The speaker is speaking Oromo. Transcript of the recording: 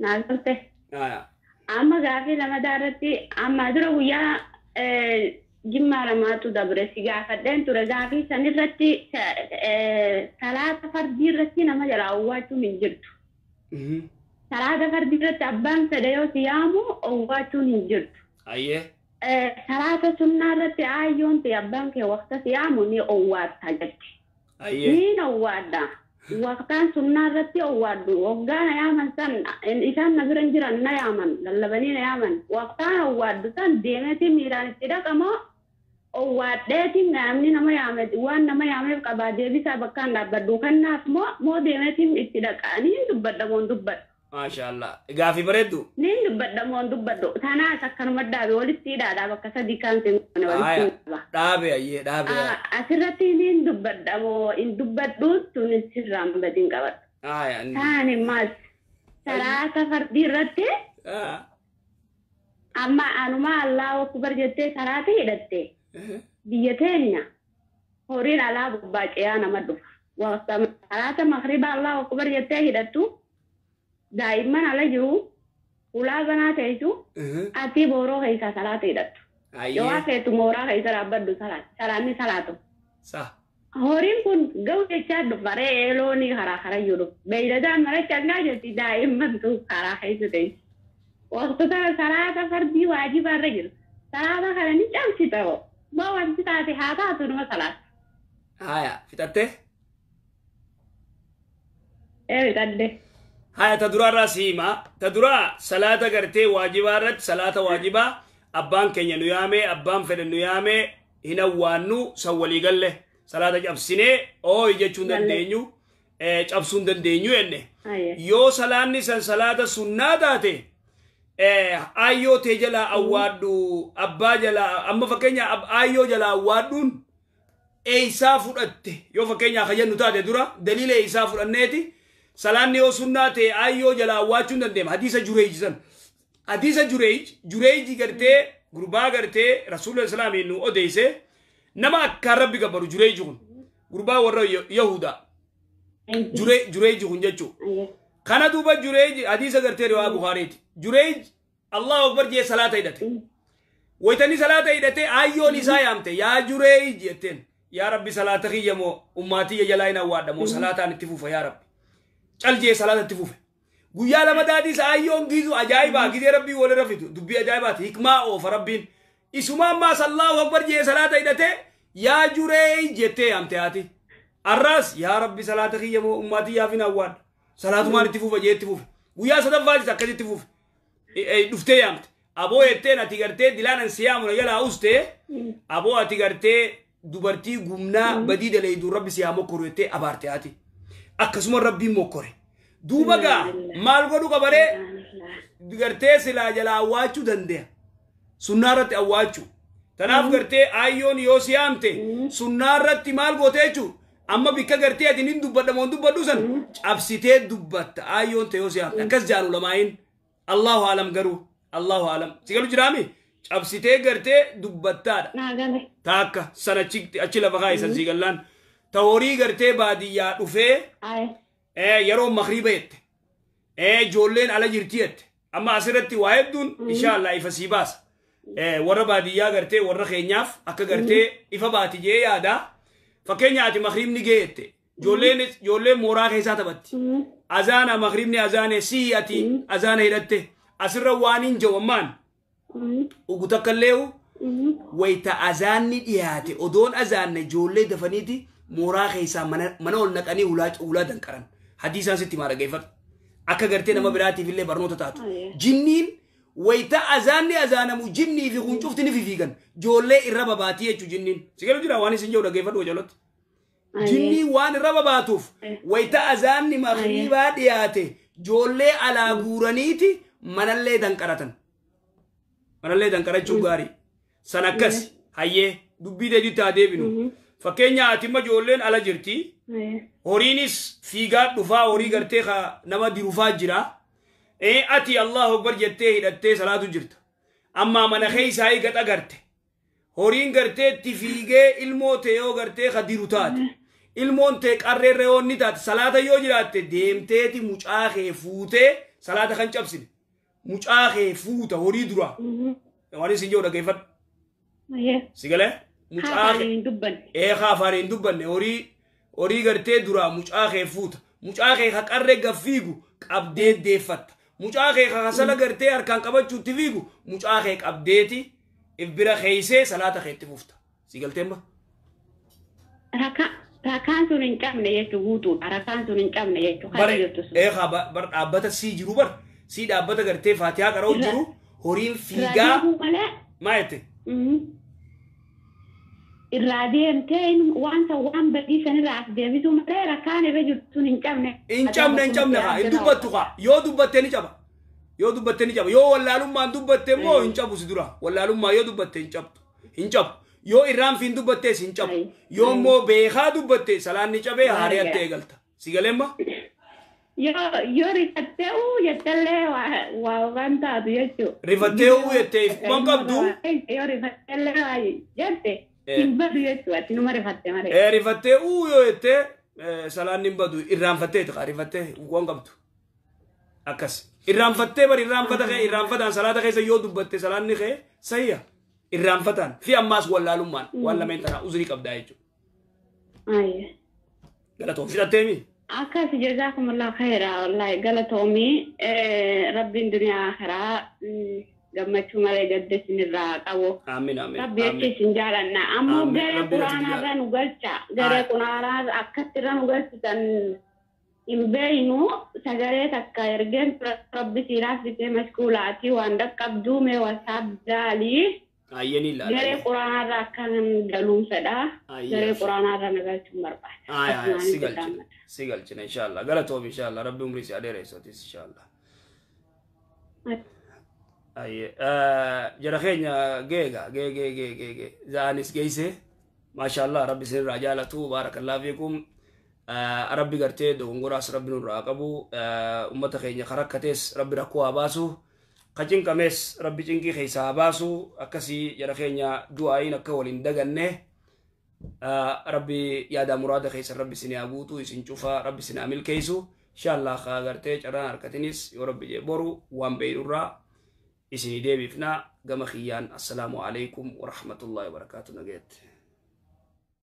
Naa galte. Amma gaafii lamadaa irratti amma dura guyyaa jimmaa lamaatu dabre si gaafadheen ture gaafii san irratti salaata fardii irratti nama jalaa owwaachuun hin jirtu. Salaata fardii irratti abbaan fedhe yoo si yaamu owwaachuun hin jirtu. Salaata sunnaa irratti aayyoon ta'e abbaan kee waqta si yaamu ni owwaatta jetti. Niin owwaadha. Waqtaan sunnaa irratti owwaadhu. Waggaa na yaaman san isaan na bira hin jiran na yaaman lallabanii na yaaman. Waqtaan owwaadhu san deemeetiin miilaan itti dhaqamoo owwaadheetiin namni nama yaame waan nama yaameef qabaa deebisaa bakkaan dhaabbadhu. Kanaaf moo deemeetiin itti dhaqa. Niin dubbadha moo hin dubbadhu. Maashaallah. Gaafii bareeddu. Niin dubbadha moo hin dubbadhu. Tanaas akkanuma dhaabe walitti hidhaadha bakka sadii kan seenne walitti hidhaadha. Dhaabe ayyee dhaabe. Asirratti niin dubbadha moo hin dubbadhu tun sirraan badiin qabadhu. Taani maas salaata fardii irratti amma anuma Allahu akbar jettee salaata hidhatte biyya teenya horiin alaa bobbaacee nama dhufa. Salaata magriba Allahu akbar jettee hidhattu daa'imman ala jiru ulaa banaa teessu ati booroo keessaa salaata hidhattu. Yoo hafeetu mooraa keessa dhaabbadhu salaanni salaatu. Horiin kun ga'u jechaa dhufa re'ee loonii karaa karayyuu dhufa. Beeyladaan mara cangaa jirti daa'immantu karaa keessa teessu. Waqtoota salaata fardii waajibaa irra jiru. Salaata kana ni cabsita hoo. Moo wanti taate haa taatu numa salaata. Haya fixattee? Ee fixadde. Haya ta duraa irraa si hima. Ta duraa salaata gartee waajibaa irratti salaata waajibaa abbaan keenya nu yaamee abbaan fedhe nu yaamee hin awwaannu san walii galle salaata cabsinee ooyi jechuu hin dandeenyu cabsuu hin dandeenyu jenne. Yoo salaanni san salaata sunnaa taate aayyoo tee jalaa awwaadhu abbaa jalaa amma fakkeenya aayyoo jalaa awwaadhuun eeysaa fudhatte yoo fakkeenyaa ka jennu taate dura daliila eeysaa fudhanneeti salaanni yoo sunnaa ta'e aayyoo jalaa awwaachuu hin dandeema. Hadiisa Jureej san. Hadiisa Jureej, Jureeji gartee gurbaa gartee Rasuula Islaamiin nu odeeyse nama akkaan Rabbi gabbaru Jureeji kun gurbaa warra Yahudaa. Jureeji kun jechuu. Kana duuba Jureeji hadiisa gartee riwaa Bukaariiti. Jureej Allahu Akbar jee salaata hidhate. Waytanii salaata hidhate aayyoon isaa yaamte yaa Jureeji jetteen. Yaa Rabbi salaata kiyya moo ummaatiyya jalaa hin awwaadha moo salaataan itti fufa yaa Rabbi. Cal jee salaata itti fufe. Guyyaa lama daadhiis aayyoon giizu ajaa'ibaa gizee Rabbii walirra fidu dubbii ajaa'ibaati hikmaa oofa Rabbiin. Isuma ammaas Allahu Akbar jee salaata hidhate yaa Jureeji jettee yaamte haati. Arraas yaa Rabbi salaata kiyya moo ummaatiyyaaf hin awwaadha. Salaatumaan itti fufa jee itti fufe. Guyyaa sadaffaatis akkasitti fufe. Dhuftee yaamte. Aboo jetteen ati gartee dilaanan si yaamu na jalaa ustee aboo ati gartee dubartii gumnaa badii daleeydu Rabbi si haa mokkoru jettee abaarte haati. Akkasuma Rabbiin mokkore. Duuba gaa maal godhu qabaree gartee silaa jalaa awwaachuu dande'a. Sunnaa irratti awwaachuu. Tanaaf gartee aayyoon yoo si yaamte sunnaa irratti maal goote jechuudha. Amma bikka gartee ati nin dubbadha moo dubbadhu san cabsitee dubbatta aayyoon ta'e yoo si yaamte. Akkas jaalu lamaayin. Allahu alam garuu. Allahu alam. Si galu jiraami? Cabsitee gartee dubbattaadha. Taakka san achi lafa kaa'isan si gallaan. Ta horii gartee baadiyyaa dhufee yeroo magriiba jette. Ijoolleen ala jirti jette. Amma asirratti waa hedduun inshaallah ifa sii baasa. Warra baadiyyaa gartee warra keenyaaf akka gartee ifa baati jee yaada. Fakkeenya ati magriibni ga'e jette. Ijoolleen mooraa keessaa taphatti. Azaana magriibni azaane sii ati azaana hidhatte. Asirra waan hin jiru ammaan. Ugu takka illee wayita azaanni dhiyaate odoon azaanne ijoollee dafaniiti mooraa keessaa mana ol naqanii hulaa danqaran. Hadiisaan sitti maa dhaggeeffadhu. Akka gartee nama biraatiif illee barnoota taatu. Jinniin wayita azaanni azaanamu jinnii fi kuncufti ni fiigan. Ijoollee irra babaatii jechuun jinniin. Si galu jira waan isin jiru dhaggeeffadhu wajjalotti. Jinnii waan irra babaatuuf wayita azaanni magriibaa dhiyaate ijoollee alaa guuraniiti manallee danqaratan. Manallee danqarachuu gaarii. San akkas hayyee dubbii deebiitti haa deebinu. Fakkeenya ati imma ijoolleen ala jirti. Horiinis fiigaa dhufaa horii gartee nama dirufaa jira. Ati Allahu Akbar jettee hidhattee salaatu jirta. Amma mana keessaa gaxa garte. Horiin gartee itti fiigee ilmoo ta'e yoo gartee ka diru taate. Ilmoon ta'e qarreerra yoo inni taate salaata yoo jiraatte deemteeti mucaa kee fuutee Salaata kan cabsine. Mucaa kee fuuta horii dura. Waan isin jedhu dhaggeeffadhu. Si galee? Mucaa kee. Eegaa afaan hin dubbanne horii gartee duraa mucaa kee fuuta. Mucaa kee haqarree gaffiigu qabdee deeffatta. Mucaa kee hasala gartee harkaan qabachuutti fiigu mucaa kee qabdeeti if bira keeysee salaata keetti fufta. Si galteen ba? Rakaan sun hin cabne jechuun guutuudha. Rakaan sun hin cabne jechuun. Eegaa bar dhaabbata sii jiru bar sii dhaabbata gartee faatihaa qara'u jiru horiin fiigaa. Maa jette? Irraa deemtee wanta waan badii sanirraa as deebisuu malee rakkaan irra jirtu sun hin cabne. Hin cabne hin cabne haa hin dubbattu haa yoo dubbatte ni caba. Yoo dubbatte ni caba yoo wallaalummaan dubbatte immoo hin cabu si dura wallaalummaa yoo dubbatte hin cabtu hin cabu yoo irraan fiin dubbattees hin cabu yoo immoo beekaa dubbatte salaanni cabee haariyaatti eegalta si galeemma. Yoo rifattee uu jettallee waa waan taatu jechuudha. Rifattee uu jettee quban qabdu. Yoo rifatteellee waa jette. Hin badu jechuudha numa rifatte malee. Rifattee uu yoo jettee salaanni hin badu irraanfatteeti kaa rifattee quban qabdu. Akkas irraanfattee bari irraanfata kee irraanfataan salaata keessa yoo dubbatte salaanni kee sayya irraanfataan fi ammaas wallaalummaan waan lameen tanaa uzrii qabdaa jechuudha. Galatoom fidhatteemi. Akkas jazaakumullah khayra wallahi galatoomii rabbiin duniyaa akhiraa gammachuu malee gadda isinirraa qabu. Amiin amiin. Rabbi achi isin jaalanna. Ammoo garee quraanaarra nu galcha. Garee quraanaa akkatti irra nu galchitan hin beeynu sagalee takka ergeen rabbi siiraaf bitee mashkuulaatii waan dhaqqabduu mee wasaap jaalii. Ayyanii ilaala. Garee quraanaarra akkan galuun fedha. Garee quraanaarra na galchuun barbaada. Si galchina. Si galchina inshallah. Galatoom inshallah. Rabbi umrii si adeeressotis inshallah. Ayyee jara keenya geega gee gee gee gee gee zaanis geesse maashaallah rabbi isinirraa jaalatu baarakallahu fiikum rabbi gartee dogongoraas rabbi nurraa qabu ummata keenya karakkatees rabbi rakkoo haa baasu ka cinqamees rabbi cinqii keessaa haa baasu akkasii jara keenya du'aayin akka waliin daganne rabbi yaada muraada keessa rabbi isin haa guutu isin cufa rabbi isin haa milkeessu inshallah kaa gartee carraan harkatinis yoo rabbi jee boru waan beeynurraa isinii deebifna gama kiyyaan assalaamu alaikum warahmatullahi wabarakaatu nageette.